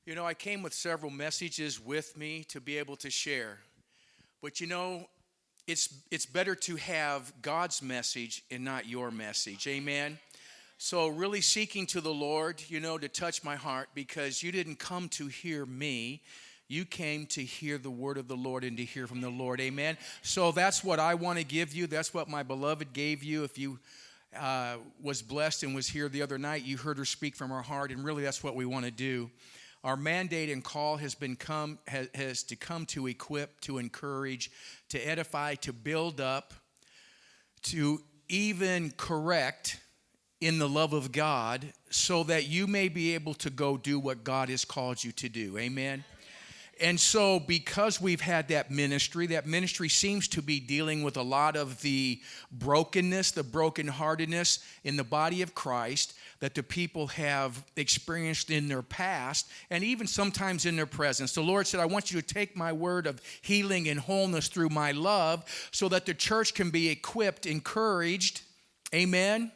You know, I came with several messages with me to be able to share. But you know, it's better to have God's message and not your message. Amen. So really seeking to the Lord, you know, to touch my heart, because you didn't come to hear me. You came to hear the word of the Lord and to hear from the Lord. Amen. So that's what I want to give you. That's what my beloved gave you. If you was blessed and was here the other night, you heard her speak from her heart, and really that's what we want to do. Our mandate and call has to come to equip, to encourage, to edify, to build up, to even correct in the love of God, so that you may be able to go do what God has called you to do. Amen. And so because we've had that ministry seems to be dealing with a lot of the brokenness, the brokenheartedness in the body of Christ that the people have experienced in their past and even sometimes in their present. The Lord said, I want you to take my word of healing and wholeness through my love so that the church can be equipped, encouraged, amen,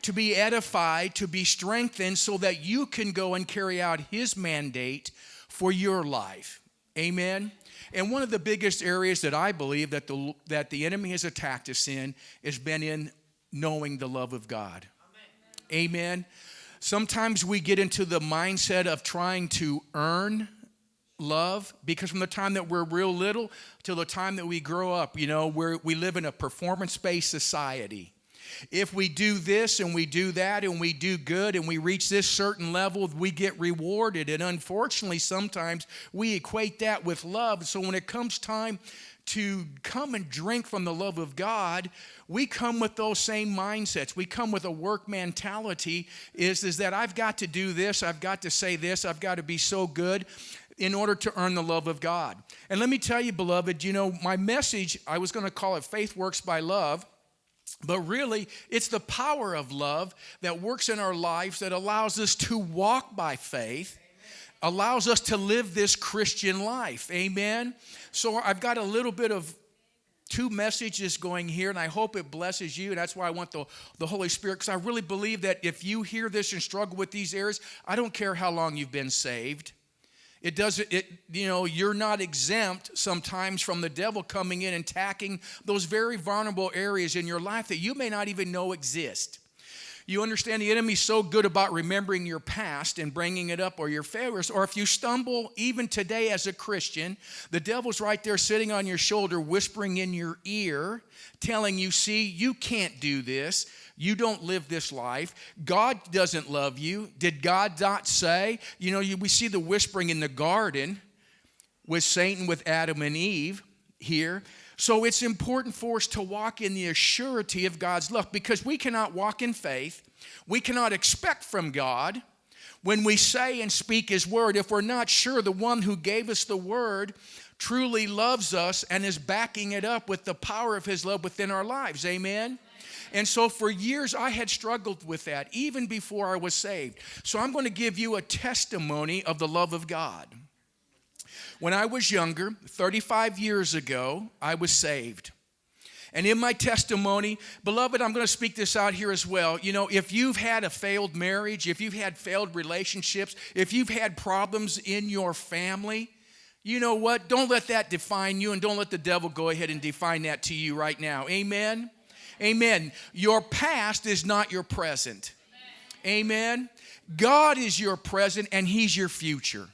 to be edified, to be strengthened, so that you can go and carry out his mandate for your life. Amen. And one of the biggest areas that I believe that the enemy has attacked us in has been in knowing the love of God. Amen. Amen. Sometimes we get into the mindset of trying to earn love, because from the time that we're real little till the time that we grow up, you know, we live in a performance-based society. If we do this and we do that and we do good and we reach this certain level, we get rewarded. And unfortunately, sometimes we equate that with love. So when it comes time to come and drink from the love of God, we come with those same mindsets. We come with a work mentality, is that I've got to do this, I've got to say this, I've got to be so good in order to earn the love of God. And let me tell you, beloved, you know, my message, I was going to call it Faith Works by Love. But really, it's the power of love that works in our lives that allows us to walk by faith, allows us to live this Christian life. Amen. So I've got a little bit of two messages going here, and I hope it blesses you. And that's why I want the Holy Spirit, because I really believe that if you hear this and struggle with these areas, I don't care how long you've been saved. You're not exempt sometimes from the devil coming in and attacking those very vulnerable areas in your life that you may not even know exist. You understand the enemy's so good about remembering your past and bringing it up, or your failures, or if you stumble even today as a Christian, the devil's right there sitting on your shoulder, whispering in your ear, telling you, see, you can't do this. You don't live this life. God doesn't love you. Did God not say? You know, we see the whispering in the garden with Satan, with Adam and Eve here. So it's important for us to walk in the assurity of God's love, because we cannot walk in faith. We cannot expect from God when we say and speak his word if we're not sure the one who gave us the word truly loves us and is backing it up with the power of his love within our lives. Amen. And so for years, I had struggled with that, even before I was saved. So I'm going to give you a testimony of the love of God. When I was younger, 35 years ago, I was saved. And in my testimony, beloved, I'm going to speak this out here as well. You know, if you've had a failed marriage, if you've had failed relationships, if you've had problems in your family, you know what? Don't let that define you, and don't let the devil go ahead and define that to you right now. Amen? Amen. Your past is not your present. Amen. God is your present and he's your future.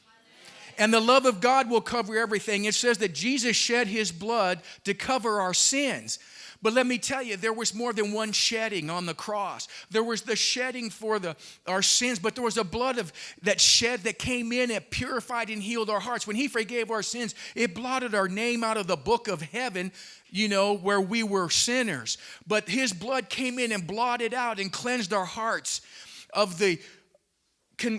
And the love of God will cover everything. It says that Jesus shed his blood to cover our sins. But let me tell you, there was more than one shedding on the cross. There was the shedding for our sins, but there was a blood that shed that came in, it purified and healed our hearts. When he forgave our sins, it blotted our name out of the book of heaven, you know, where we were sinners. But his blood came in and blotted out and cleansed our hearts of the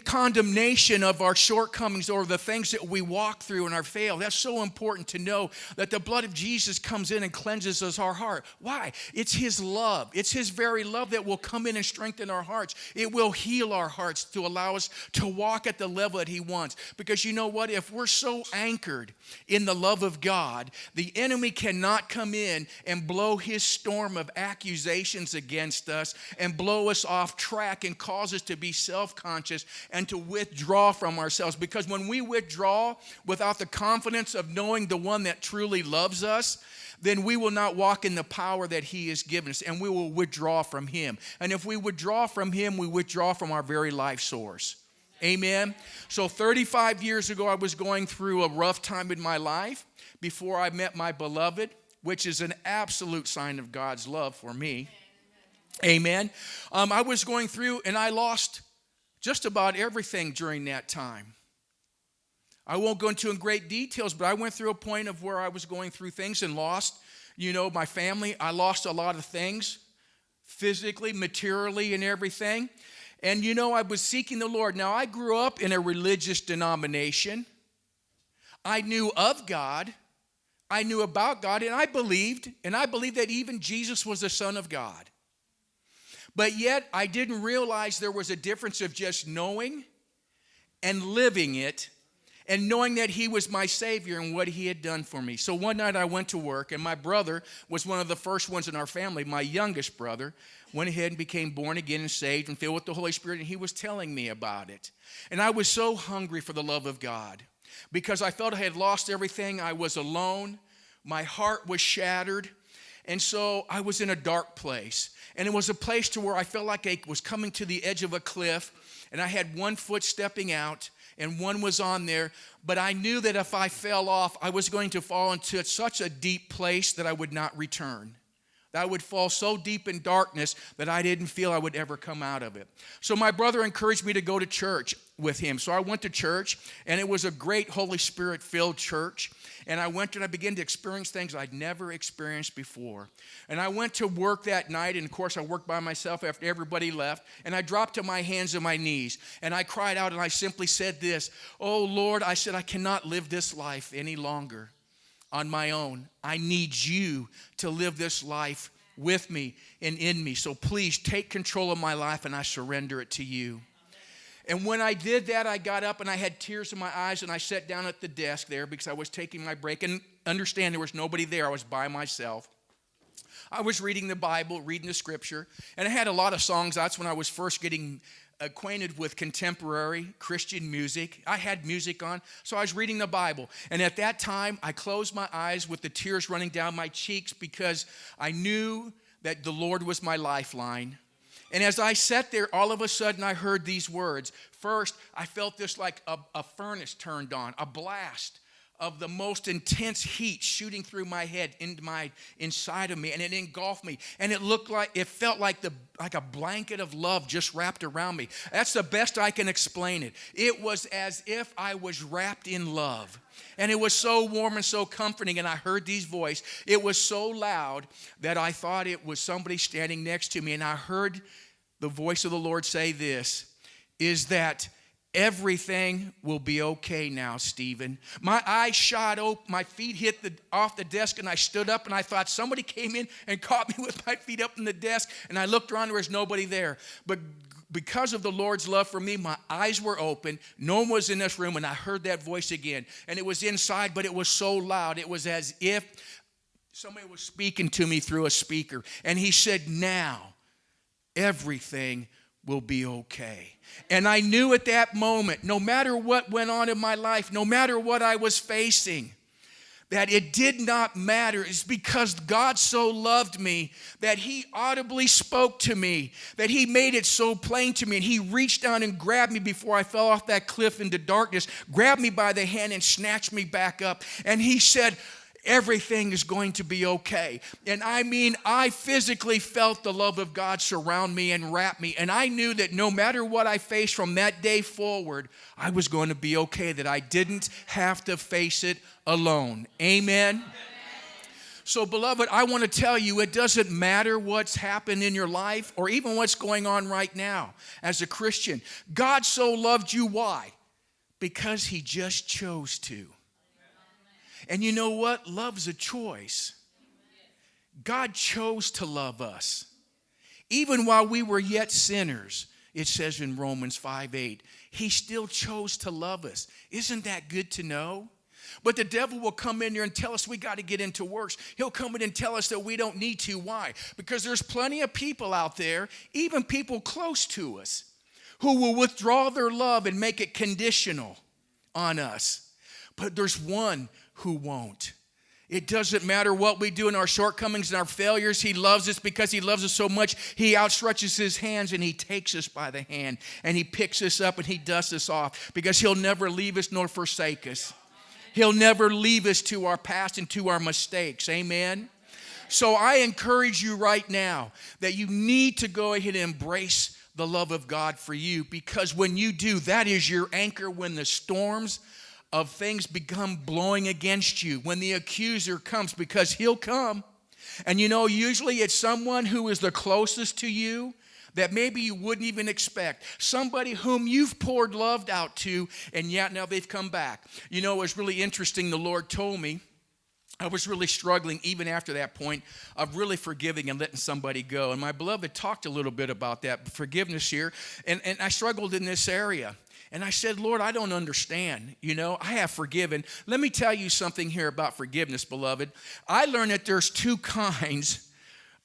condemnation of our shortcomings or the things that we walk through and our fail. That's so important to know that the blood of Jesus comes in and cleanses us our heart. Why? It's his love. It's his very love that will come in and strengthen our hearts. It will heal our hearts to allow us to walk at the level that he wants. Because you know what? If we're so anchored in the love of God, the enemy cannot come in and blow his storm of accusations against us and blow us off track and cause us to be self-conscious and to withdraw from ourselves. Because when we withdraw without the confidence of knowing the one that truly loves us, then we will not walk in the power that he has given us, and we will withdraw from him. And if we withdraw from him, we withdraw from our very life source. Amen? So 35 years ago, I was going through a rough time in my life before I met my beloved, which is an absolute sign of God's love for me. Amen. I was going through, and I lost just about everything during that time. I won't go into in great details, but I went through a point of where I was going through things and lost, my family. I lost a lot of things, physically, materially, and everything. And, I was seeking the Lord. Now, I grew up in a religious denomination. I knew of God. I knew about God, and I believed that even Jesus was the Son of God. But yet, I didn't realize there was a difference of just knowing and living it, and knowing that he was my Savior and what he had done for me. So one night I went to work, and my brother was one of the first ones in our family. My youngest brother went ahead and became born again and saved and filled with the Holy Spirit, and he was telling me about it. And I was so hungry for the love of God because I felt I had lost everything. I was alone. My heart was shattered. And so I was in a dark place. And it was a place to where I felt like I was coming to the edge of a cliff, and I had one foot stepping out, and one was on there, but I knew that if I fell off, I was going to fall into such a deep place that I would not return. That I would fall so deep in darkness that I didn't feel I would ever come out of it. So my brother encouraged me to go to church with him. So I went to church, and it was a great Holy Spirit-filled church. And I went and I began to experience things I'd never experienced before. And I went to work that night, and of course I worked by myself after everybody left. And I dropped to my hands and my knees, and I cried out, and I simply said this, "Oh Lord," I said, "I cannot live this life any longer on my own. I need you to live this life with me and in me. So please take control of my life, and I surrender it to you." And when I did that, I got up and I had tears in my eyes, and I sat down at the desk there because I was taking my break. And understand, there was nobody there. I was by myself. I was reading the Bible, reading the scripture, and I had a lot of songs. That's when I was first getting acquainted with contemporary Christian music. I had music on, so I was reading the Bible. And at that time, I closed my eyes with the tears running down my cheeks because I knew that the Lord was my lifeline. And as I sat there, all of a sudden I heard these words. First, I felt this like a furnace turned on, a blast of the most intense heat shooting through my head inside of me, and it engulfed me. And it felt like a blanket of love just wrapped around me. That's the best I can explain it. It was as if I was wrapped in love. And it was so warm and so comforting, and I heard these voices. It was so loud that I thought it was somebody standing next to me, and I heard the voice of the Lord say this, is that everything will be okay now, Stephen. My eyes shot open, my feet hit off the desk, and I stood up, and I thought somebody came in and caught me with my feet up in the desk, and I looked around, there was nobody there. But because of the Lord's love for me, my eyes were open. No one was in this room, and I heard that voice again. And it was inside, but it was so loud. It was as if somebody was speaking to me through a speaker. And he said, "Now, everything will be okay." And I knew at that moment, no matter what went on in my life, no matter what I was facing, that it did not matter. It's because God so loved me that he audibly spoke to me, that he made it so plain to me, and he reached down and grabbed me before I fell off that cliff into darkness, grabbed me by the hand and snatched me back up. And he said, "Everything is going to be okay." And I mean, I physically felt the love of God surround me and wrap me. And I knew that no matter what I faced from that day forward, I was going to be okay, that I didn't have to face it alone. Amen? So, beloved, I want to tell you, it doesn't matter what's happened in your life or even what's going on right now as a Christian. God so loved you. Why? Because he just chose to. And you know what? Love's a choice. God chose to love us. Even while we were yet sinners, it says in Romans 5:8, he still chose to love us. Isn't that good to know? But the devil will come in there and tell us we got to get into works. He'll come in and tell us that we don't need to. Why? Because there's plenty of people out there, even people close to us, who will withdraw their love and make it conditional on us. But there's one who won't. It doesn't matter what we do in our shortcomings and our failures. He loves us because he loves us so much. He outstretches his hands and he takes us by the hand and he picks us up and he dusts us off because he'll never leave us nor forsake us. He'll never leave us to our past and to our mistakes. Amen? So I encourage you right now that you need to go ahead and embrace the love of God for you, because when you do, that is your anchor when the storms of things become blowing against you, when the accuser comes, because he'll come. And you know, usually it's someone who is the closest to you that maybe you wouldn't even expect. Somebody whom you've poured love out to, and yet now they've come back. You know, it was really interesting. The Lord told me, I was really struggling even after that point of really forgiving and letting somebody go. And my beloved talked a little bit about that forgiveness here. And I struggled in this area. And I said, Lord, I don't understand. You know, I have forgiven. Let me tell you something here about forgiveness, beloved. I learned that there's two kinds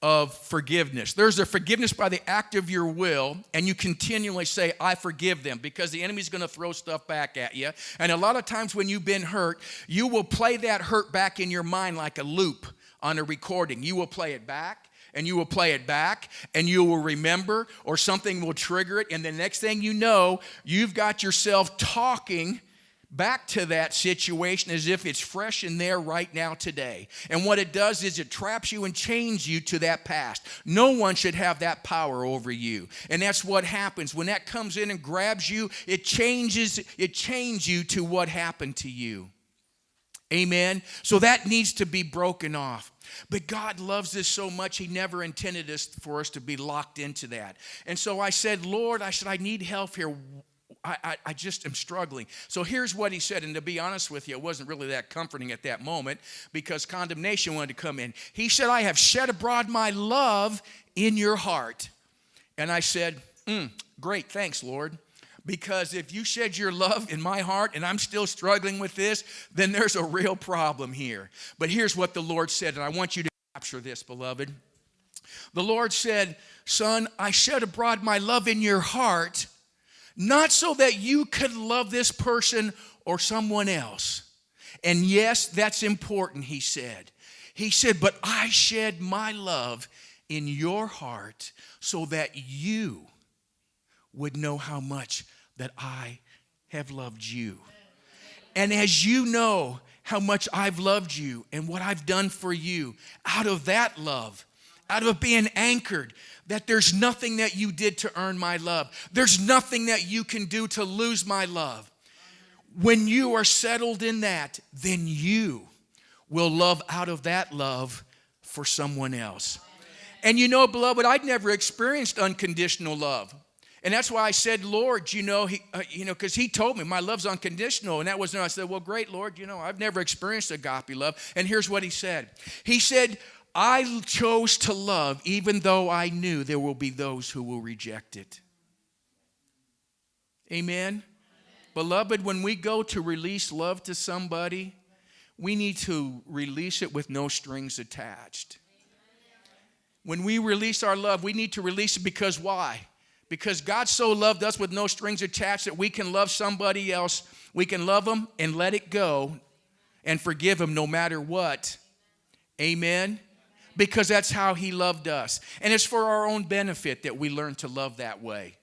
of forgiveness. There's a forgiveness by the act of your will, and you continually say, I forgive them, because the enemy's going to throw stuff back at you. And a lot of times when you've been hurt, you will play that hurt back in your mind like a loop on a recording. You will play it back, and you will play it back, and you will remember, or something will trigger it, and the next thing you know, you've got yourself talking back to that situation as if it's fresh in there right now today. And what it does is it traps you and chains you to that past. No one should have that power over you. And that's what happens. When that comes in and grabs you, it chains you to what happened to you. Amen? So that needs to be broken off. But God loves us so much, he never intended for us to be locked into that. And so I said, Lord, I need help here. I just am struggling. So here's what he said, and to be honest with you, it wasn't really that comforting at that moment because condemnation wanted to come in. He said, I have shed abroad my love in your heart. And I said, great, thanks, Lord. Because if you shed your love in my heart and I'm still struggling with this, then there's a real problem here. But here's what the Lord said, and I want you to capture this, beloved. The Lord said, son, I shed abroad my love in your heart, not so that you could love this person or someone else. And yes, that's important, he said. He said, but I shed my love in your heart so that you would know how much that I have loved you. And as you know how much I've loved you and what I've done for you, out of that love, out of being anchored, that there's nothing that you did to earn my love. There's nothing that you can do to lose my love. When you are settled in that, then you will love out of that love for someone else. And you know, beloved, I'd never experienced unconditional love. And that's why I said, Lord, because he told me my love's unconditional. And that was, I said, well, great, Lord, I've never experienced agape love. And here's what he said. He said, I chose to love even though I knew there will be those who will reject it. Amen? Beloved, when we go to release love to somebody, we need to release it with no strings attached. When we release our love, we need to release it because why? Because God so loved us with no strings attached that we can love somebody else. We can love them and let it go and forgive them no matter what. Amen? Because that's how he loved us. And it's for our own benefit that we learn to love that way.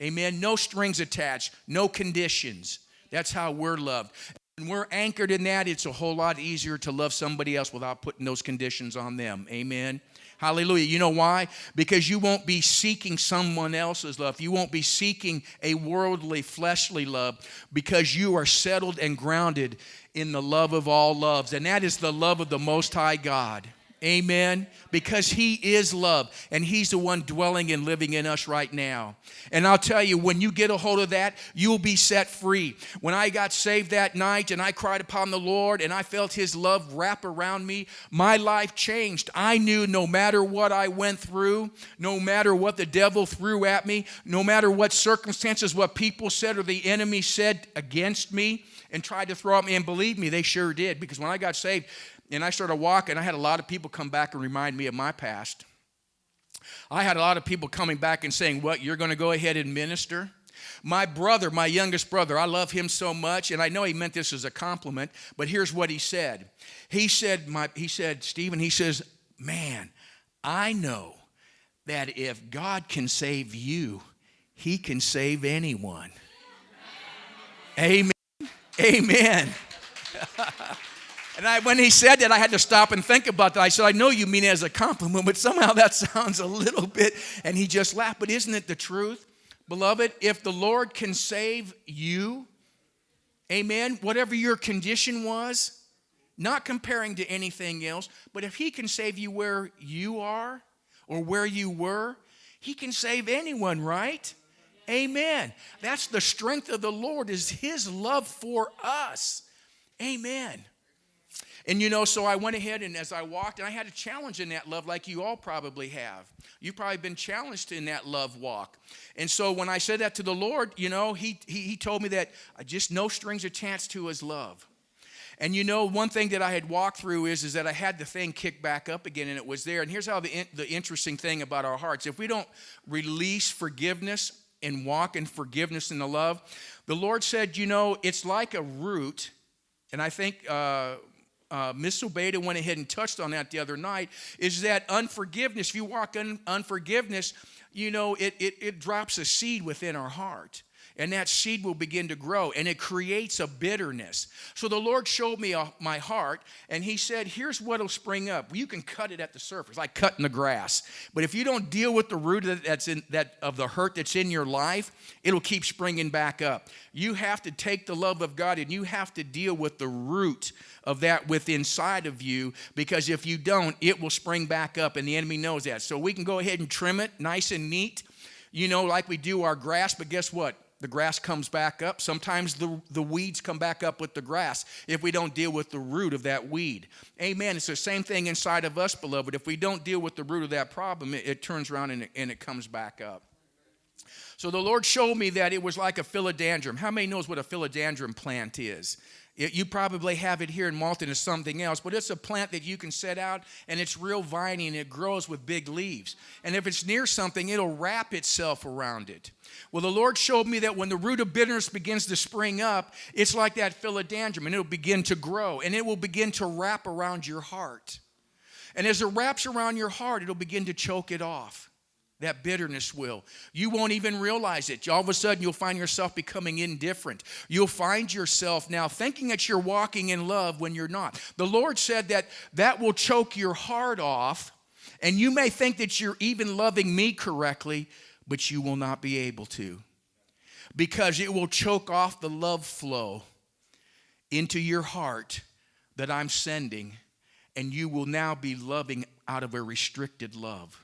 Amen? No strings attached, no conditions. That's how we're loved. When we're anchored in that, it's a whole lot easier to love somebody else without putting those conditions on them. Amen? Hallelujah. You know why? Because you won't be seeking someone else's love. You won't be seeking a worldly, fleshly love because you are settled and grounded in the love of all loves. And that is the love of the Most High God. Amen. Because he is love, and he's the one dwelling and living in us right now. And I'll tell you, when you get a hold of that, you'll be set free. When I got saved that night and I cried upon the Lord and I felt his love wrap around me, my life changed. I knew no matter what I went through, no matter what the devil threw at me, no matter what circumstances, what people said or the enemy said against me and tried to throw at me, and believe me, they sure did. Because when I got saved, and I started walking, I had a lot of people come back and remind me of my past. I had a lot of people coming back and saying, what, you're going to go ahead and minister? My brother, my youngest brother, I love him so much, and I know he meant this as a compliment, but here's what he said. He said, Stephen, he says, man, I know that if God can save you, he can save anyone. Amen. Amen. And when he said that, I had to stop and think about that. I said, I know you mean it as a compliment, but somehow that sounds a little bit, and he just laughed. But isn't it the truth? Beloved, if the Lord can save you, amen, whatever your condition was, not comparing to anything else, but if he can save you where you are or where you were, he can save anyone, right? Amen. That's the strength of the Lord, is his love for us. Amen. And so I went ahead, and as I walked, and I had a challenge in that love like you all probably have. You've probably been challenged in that love walk. And so when I said that to the Lord, he told me that just no strings attached to his love. And one thing that I had walked through is that I had the thing kick back up again, and it was there. And here's how the interesting thing about our hearts. If we don't release forgiveness and walk in forgiveness and the love, the Lord said, it's like a root, and I think Miss Obeda went ahead and touched on that the other night, is that unforgiveness, if you walk in unforgiveness, it drops a seed within our heart. And that seed will begin to grow, and it creates a bitterness. So the Lord showed me my heart, and he said, here's what will spring up. You can cut it at the surface, like cutting the grass. But if you don't deal with the root of the hurt that's in your life, it'll keep springing back up. You have to take the love of God, and you have to deal with the root of that within inside of you, because if you don't, it will spring back up, and the enemy knows that. So we can go ahead and trim it nice and neat, like we do our grass, but guess what? The grass comes back up. Sometimes the weeds come back up with the grass if we don't deal with the root of that weed. Amen. It's the same thing inside of us, beloved. If we don't deal with the root of that problem, it turns around and it comes back up. So the Lord showed me that it was like a philodendron. How many knows what a philodendron plant is? You probably have it here in Malta as something else, but it's a plant that you can set out, and it's real viney, and it grows with big leaves. And if it's near something, it'll wrap itself around it. Well, the Lord showed me that when the root of bitterness begins to spring up, it's like that philodendron, and it'll begin to grow, and it will begin to wrap around your heart. And as it wraps around your heart, it'll begin to choke it off. That bitterness will. You won't even realize it. All of a sudden, you'll find yourself becoming indifferent. You'll find yourself now thinking that you're walking in love when you're not. The Lord said that will choke your heart off, and you may think that you're even loving me correctly, but you will not be able to, because it will choke off the love flow into your heart that I'm sending, and you will now be loving out of a restricted love.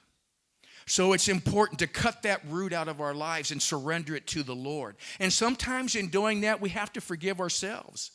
So it's important to cut that root out of our lives and surrender it to the Lord. And sometimes in doing that, we have to forgive ourselves.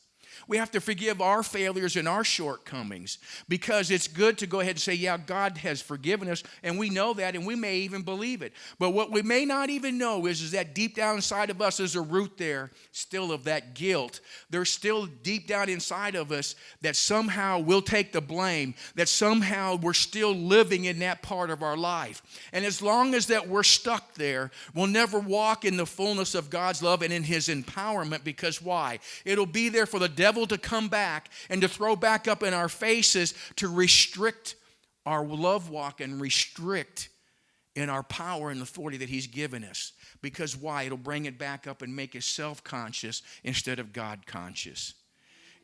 We have to forgive our failures and our shortcomings, because it's good to go ahead and say, yeah, God has forgiven us, and we know that, and we may even believe it. But what we may not even know is that deep down inside of us is a root there still of that guilt. There's still deep down inside of us that somehow we'll take the blame, that somehow we're still living in that part of our life. And as long as that we're stuck there, we'll never walk in the fullness of God's love and in his empowerment, because why? It'll be there for the devil to come back and to throw back up in our faces to restrict our love walk and restrict in our power and authority that he's given us. Because why? It'll bring it back up and make us self-conscious instead of God-conscious.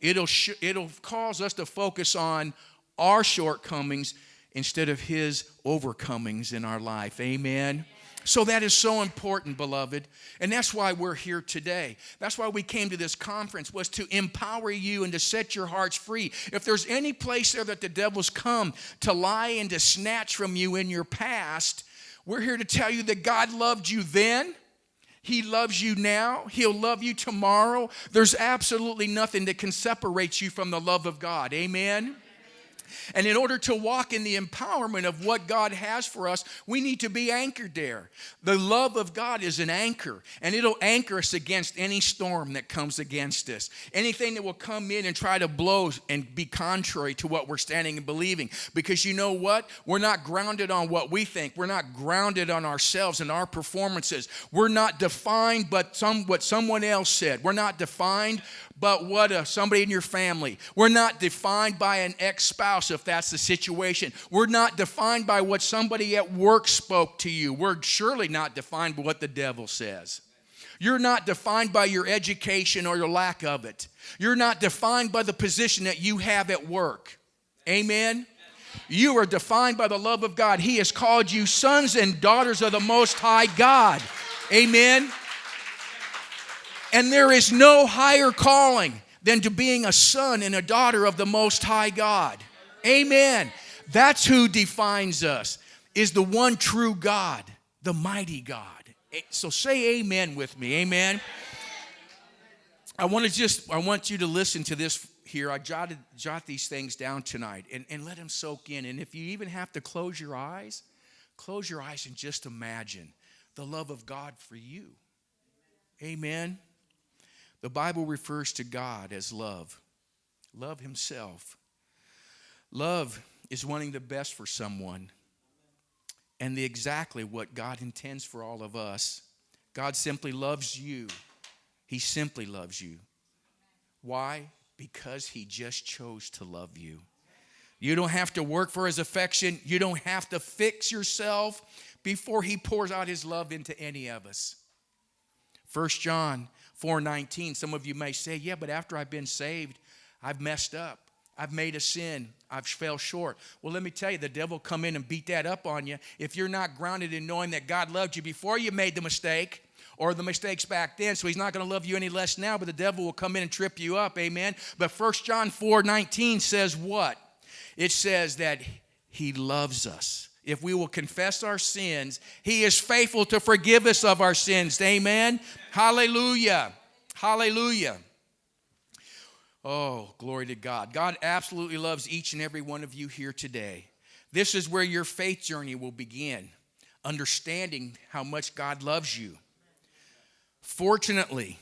It'll cause us to focus on our shortcomings instead of his overcomings in our life. Amen. So that is so important, beloved. And that's why we're here today. That's why we came to this conference, was to empower you and to set your hearts free. If there's any place there that the devil's come to lie and to snatch from you in your past, we're here to tell you that God loved you then. He loves you now. He'll love you tomorrow. There's absolutely nothing that can separate you from the love of God. Amen? And in order to walk in the empowerment of what God has for us, we need to be anchored there. The love of God is an anchor, and it'll anchor us against any storm that comes against us. Anything that will come in and try to blow and be contrary to what we're standing and believing. Because you know what? We're not grounded on what we think. We're not grounded on ourselves and our performances. We're not defined by what someone else said. We're not defined but what somebody in your family. We're not defined by an ex-spouse if that's the situation. We're not defined by what somebody at work spoke to you. We're surely not defined by what the devil says. You're not defined by your education or your lack of it. You're not defined by the position that you have at work. Amen? You are defined by the love of God. He has called you sons and daughters of the Most High God. Amen? And there is no higher calling than to being a son and a daughter of the Most High God. Amen. That's who defines us, is the one true God, the mighty God. So say amen with me. Amen. I want you to listen to this here. I jot these things down tonight and let them soak in. And if you even have to close your eyes and just imagine the love of God for you. Amen. The Bible refers to God as love. Love himself. Love is wanting the best for someone. And exactly what God intends for all of us. God simply loves you. He simply loves you. Why? Because he just chose to love you. You don't have to work for his affection. You don't have to fix yourself before he pours out his love into any of us. 1 John 4:19, some of you may say, yeah, but after I've been saved, I've messed up. I've made a sin. I've fell short. Well, let me tell you, the devil will come in and beat that up on you if you're not grounded in knowing that God loved you before you made the mistake or the mistakes back then. So he's not going to love you any less now, but the devil will come in and trip you up. Amen. But 1 John 4:19 says what? It says that he loves us. If we will confess our sins, he is faithful to forgive us of our sins. Amen. Hallelujah. Hallelujah. Oh, glory to God. God absolutely loves each and every one of you here today. This is where your faith journey will begin, understanding how much God loves you. Fortunately,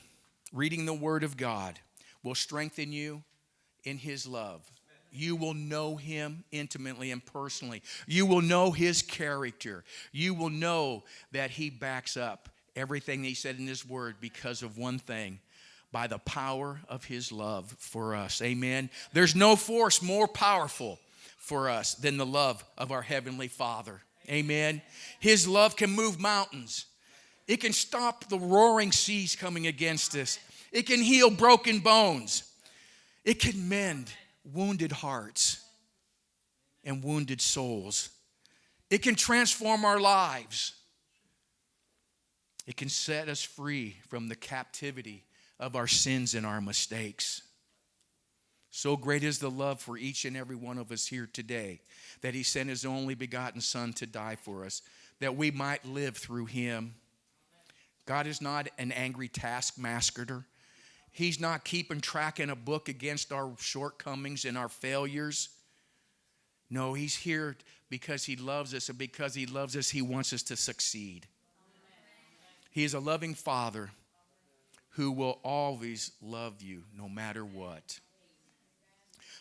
reading the Word of God will strengthen you in his love. You will know him intimately and personally. You will know his character. You will know that he backs up everything he said in his word because of one thing, by the power of his love for us. Amen. There's no force more powerful for us than the love of our Heavenly Father. Amen. His love can move mountains. It can stop the roaring seas coming against us. It can heal broken bones. It can mend wounded hearts and wounded souls. It can transform our lives. It can set us free from the captivity of our sins and our mistakes. So great is the love for each and every one of us here today that he sent his only begotten Son to die for us, that we might live through him. God is not an angry taskmaster. He's not keeping track in a book against our shortcomings and our failures. No, he's here because he loves us, and because he loves us, he wants us to succeed. He is a loving Father who will always love you no matter what.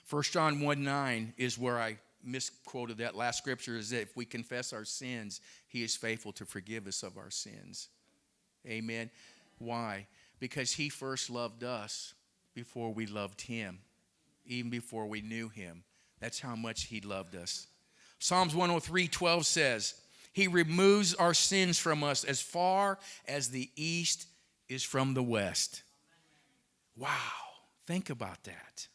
1 John 1:9 is where I misquoted that last scripture, is that if we confess our sins, he is faithful to forgive us of our sins. Amen. Why? Because he first loved us before we loved him, even before we knew him. That's how much he loved us. Psalms 103:12 says, he removes our sins from us as far as the east is from the west. Wow. Think about that.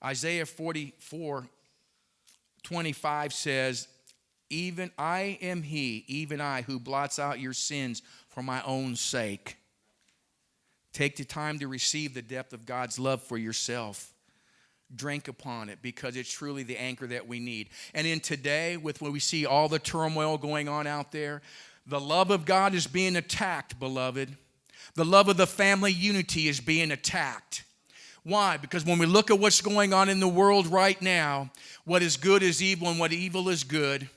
Isaiah 44:25 says, even I am he, even I, who blots out your sins for my own sake. Take the time to receive the depth of God's love for yourself. Drink upon it, because it's truly the anchor that we need. And in today, with when we see all the turmoil going on out there, the love of God is being attacked, beloved. The love of the family unity is being attacked. Why? Because when we look at what's going on in the world right now, what is good is evil and what evil is good.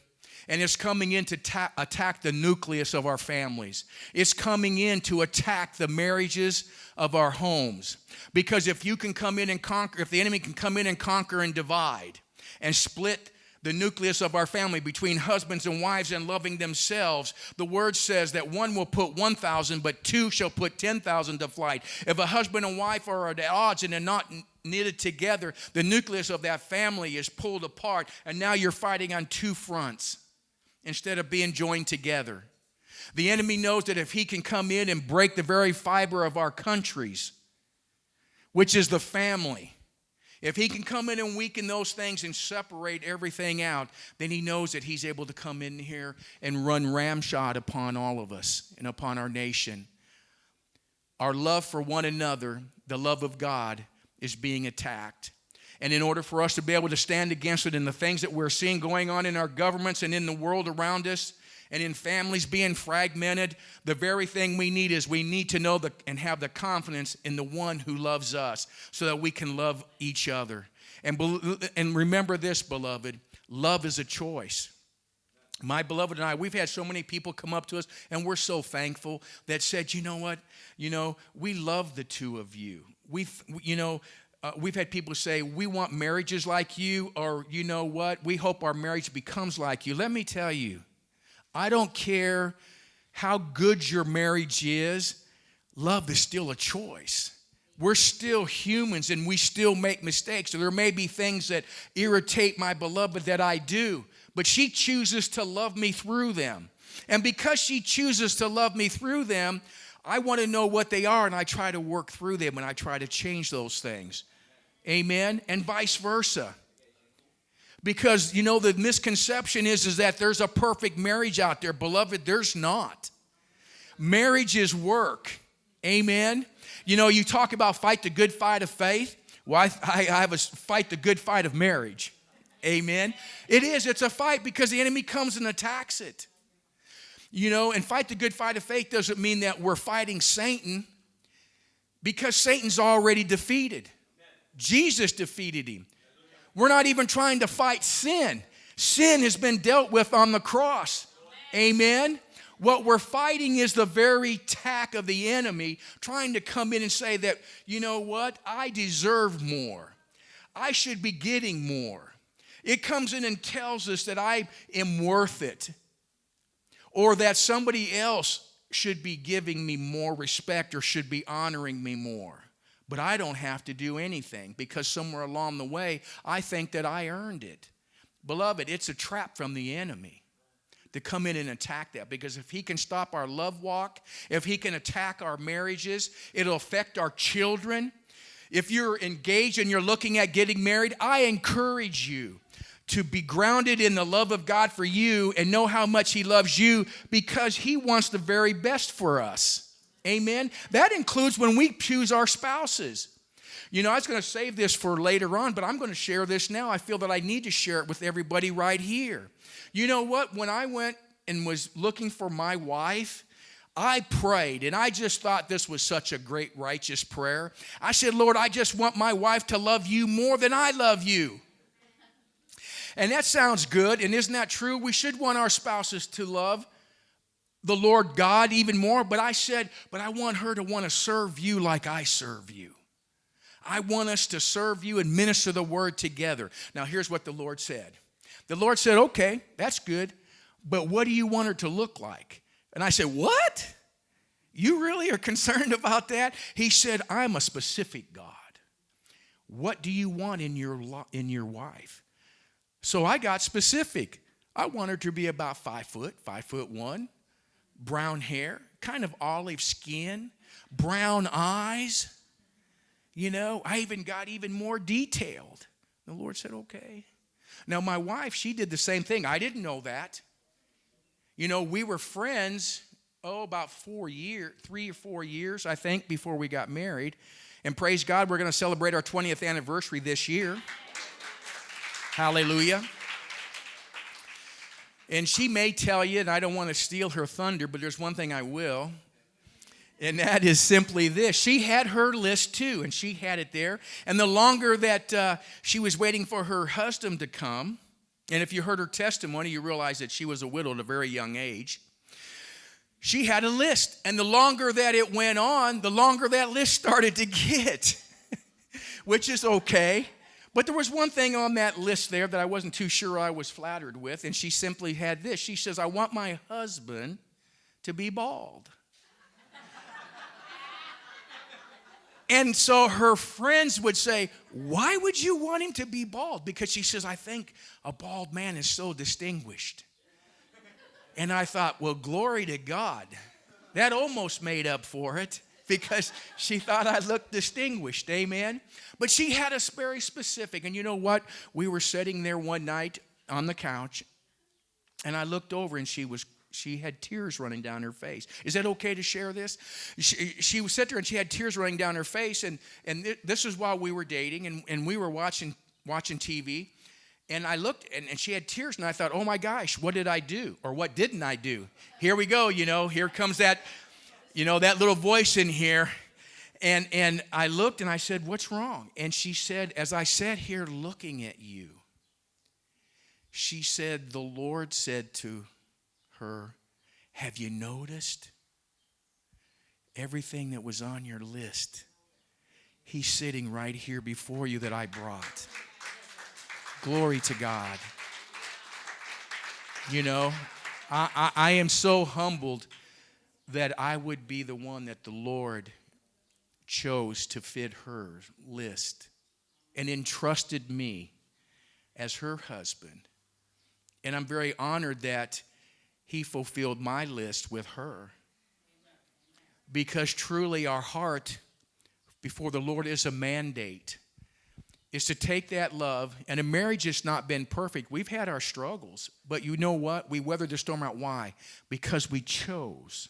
And it's coming in to attack the nucleus of our families. It's coming in to attack the marriages of our homes. Because if you can come in and conquer, if the enemy can come in and conquer and divide and split the nucleus of our family between husbands and wives and loving themselves, the word says that one will put 1,000, but two shall put 10,000 to flight. If a husband and wife are at odds and they're not knitted together, the nucleus of that family is pulled apart, and now you're fighting on two fronts instead of being joined together. The enemy knows that if he can come in and break the very fiber of our countries, which is the family, if he can come in and weaken those things and separate everything out, then he knows that he's able to come in here and run ramshot upon all of us and upon our nation. Our love for one another, the love of God, is being attacked. And in order for us to be able to stand against it and the things that we're seeing going on in our governments and in the world around us and in families being fragmented, the very thing we need is we need to know and have the confidence in the one who loves us so that we can love each other. And remember this, beloved, love is a choice. My beloved and I, we've had so many people come up to us, and we're so thankful that said, you know what, we love the two of you. We've had people say, we want marriages like you, or you know what, we hope our marriage becomes like you. Let me tell you, I don't care how good your marriage is, love is still a choice. We're still humans and we still make mistakes. So there may be things that irritate my beloved that I do, but she chooses to love me through them. And because she chooses to love me through them, I want to know what they are, and I try to work through them, and I try to change those things. Amen? And vice versa. Because, the misconception is that there's a perfect marriage out there. Beloved, there's not. Marriage is work. Amen? You talk about fight the good fight of faith. Well, I have a fight the good fight of marriage. Amen? It is. It's a fight because the enemy comes and attacks it. And fight the good fight of faith doesn't mean that we're fighting Satan, because Satan's already defeated. Jesus defeated him. We're not even trying to fight sin. Sin has been dealt with on the cross. Amen? What we're fighting is the very attack of the enemy trying to come in and say that, you know what, I deserve more. I should be getting more. It comes in and tells us that I am worth it, or that somebody else should be giving me more respect or should be honoring me more. But I don't have to do anything because somewhere along the way, I think that I earned it. Beloved, it's a trap from the enemy to come in and attack that, because if he can stop our love walk, if he can attack our marriages, it'll affect our children. If you're engaged and you're looking at getting married, I encourage you to be grounded in the love of God for you and know how much he loves you, because he wants the very best for us. Amen? That includes when we choose our spouses. I was going to save this for later on, but I'm going to share this now. I feel that I need to share it with everybody right here. You know what? When I went and was looking for my wife, I prayed, and I just thought this was such a great righteous prayer. I said, Lord, I just want my wife to love you more than I love you. And that sounds good, and isn't that true? We should want our spouses to love the Lord God even more. But I said, but I want her to want to serve you like I serve you. I want us to serve you and minister the word together. Now, here's what the Lord said. The Lord said, okay, that's good, but what do you want her to look like? And I said, what? You really are concerned about that? He said, I'm a specific God. What do you want in your wife? So I got specific. I want her to be about 5'1", brown hair, kind of olive skin, brown eyes. I even got even more detailed. The Lord said, okay. Now, my wife, she did the same thing. I didn't know that. We were friends, about 3 or 4 years, I think, before we got married. And praise God, we're going to celebrate our 20th anniversary this year. Hallelujah. And she may tell you, and I don't want to steal her thunder, but there's one thing I will, And that is simply this. She had her list too, and she had it there. And the longer that she was waiting for her husband to come, and if you heard her testimony, you realize that she was a widow at a very young age. She had a list, and the longer that it went on, the longer that list started to get, which is okay. But there was one thing on that list there that I wasn't too sure I was flattered with, and she simply had this. She says, I want my husband to be bald. And so her friends would say, why would you want him to be bald? Because she says, I think a bald man is so distinguished. And I thought, well, glory to God. That almost made up for it because she thought I looked distinguished, amen? But she had us very specific. And you know what? We were sitting there one night on the couch, and I looked over, and she had tears running down her face. Is that okay to share this? She was sitting there and she had tears running down her face, and this is while we were dating, and we were watching TV, and I looked, and she had tears, and I thought, oh my gosh, what did I do? Or what didn't I do? Here we go, here comes that, that little voice in here, and I looked and I said, what's wrong? And she said, as I sat here looking at you, she said, the Lord said to her, have you noticed everything that was on your list? He's sitting right here before you that I brought. Glory to God. I am so humbled that I would be the one that the Lord chose to fit her list and entrusted me as her husband. And I'm very honored that He fulfilled my list with her. Because truly our heart before the Lord is a mandate. Is to take that love, and a marriage has not been perfect. We've had our struggles, but you know what? We weathered the storm out. Why? Because we chose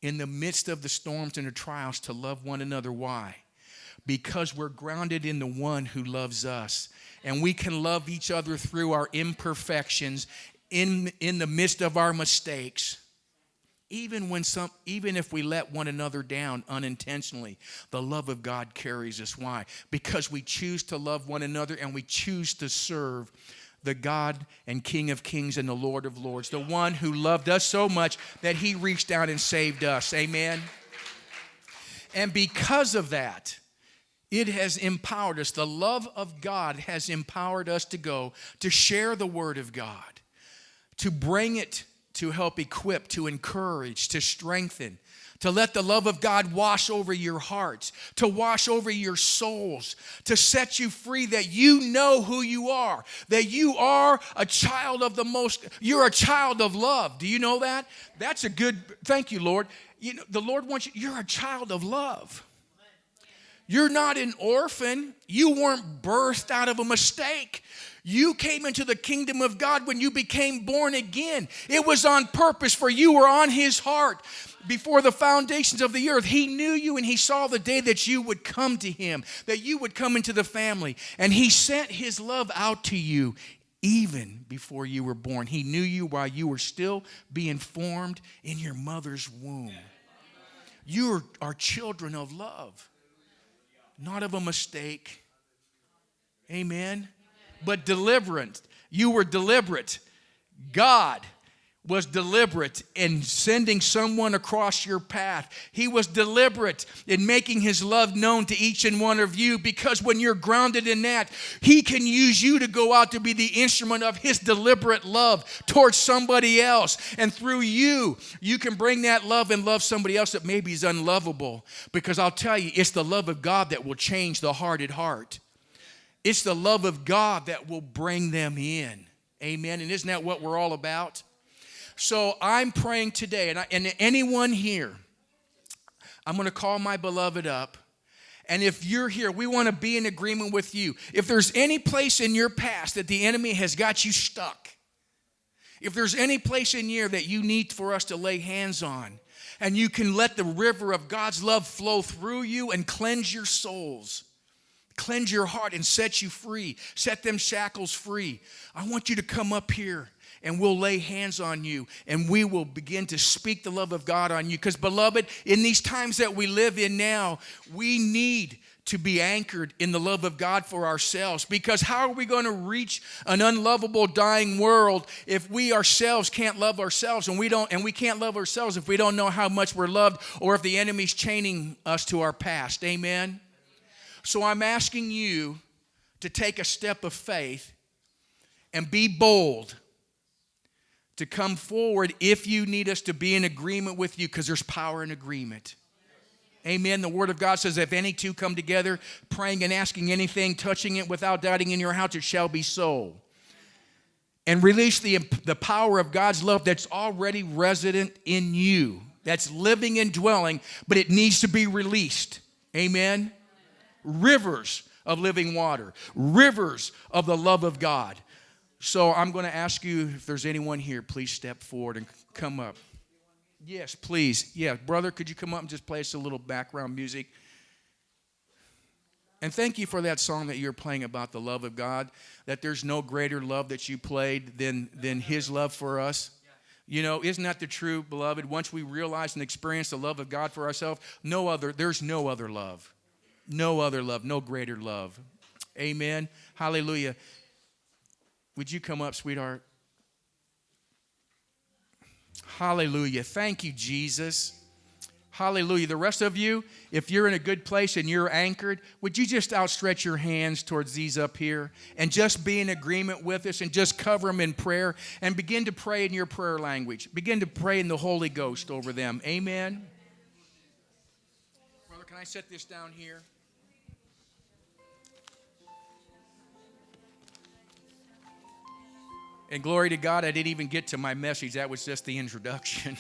in the midst of the storms and the trials to love one another. Why? Because we're grounded in the one who loves us. And we can love each other through our imperfections, in the midst of our mistakes, even if we let one another down unintentionally, the love of God carries us. Why? Because we choose to love one another, and we choose to serve the God and King of Kings and the Lord of Lords, the one who loved us so much that He reached down and saved us. Amen. And because of that, it has empowered us. The love of God has empowered us to go to share the Word of God, to bring it, to help equip, to encourage, to strengthen, to let the love of God wash over your hearts, to wash over your souls, to set you free, that you know who you are, that you are a child of you're a child of love. Do you know that? That's a good, thank you, Lord. The Lord wants you're a child of love. You're not an orphan. You weren't birthed out of a mistake. You came into the kingdom of God when you became born again. It was on purpose, for you were on His heart before the foundations of the earth. He knew you, and He saw the day that you would come to Him, that you would come into the family. And He sent His love out to you even before you were born. He knew you while you were still being formed in your mother's womb. You are children of love, not of a mistake. Amen. But deliverance. You were deliberate. God was deliberate in sending someone across your path. He was deliberate in making His love known to each and one of you, because when you're grounded in that, He can use you to go out to be the instrument of His deliberate love towards somebody else. And through you, you can bring that love and love somebody else that maybe is unlovable. Because I'll tell you, it's the love of God that will change the hardened heart. It's the love of God that will bring them in. Amen. And isn't that what we're all about? So I'm praying today, and anyone here, I'm going to call my beloved up. And if you're here, we want to be in agreement with you. If there's any place in your past that the enemy has got you stuck, if there's any place in here that you need for us to lay hands on, and you can let the river of God's love flow through you and cleanse your souls, cleanse your heart and set you free, set them shackles free, I want you to come up here and we'll lay hands on you, and we will begin to speak the love of God on you. Because, beloved, in these times that we live in now, we need to be anchored in the love of God for ourselves. Because how are we going to reach an unlovable, dying world if we ourselves can't love ourselves, and we can't love ourselves if we don't know how much we're loved, or if the enemy's chaining us to our past? Amen? So I'm asking you to take a step of faith and be bold to come forward if you need us to be in agreement with you, because there's power in agreement. Amen. The Word of God says, if any two come together, praying and asking anything, touching it without doubting in your house, it shall be so. And release the power of God's love that's already resident in you, that's living and dwelling, but it needs to be released. Amen. Rivers of living water, rivers of the love of God. So I'm going to ask you, if there's anyone here, please step forward and come up. Yes, please. Yeah, brother, could you come up and just play us a little background music? And thank you for that song that you're playing about the love of God, that there's no greater love that you played than his love for us. You know, isn't that the truth, beloved? Once we realize and experience the love of God for ourselves, there's no other love. No other love, no greater love. Amen. Hallelujah. Would you come up, sweetheart? Hallelujah. Thank you, Jesus. Hallelujah. The rest of you, if you're in a good place and you're anchored, would you just outstretch your hands towards these up here and just be in agreement with us and just cover them in prayer and begin to pray in your prayer language. Begin to pray in the Holy Ghost over them. Amen. Brother, can I set this down here? And glory to God, I didn't even get to my message. That was just the introduction.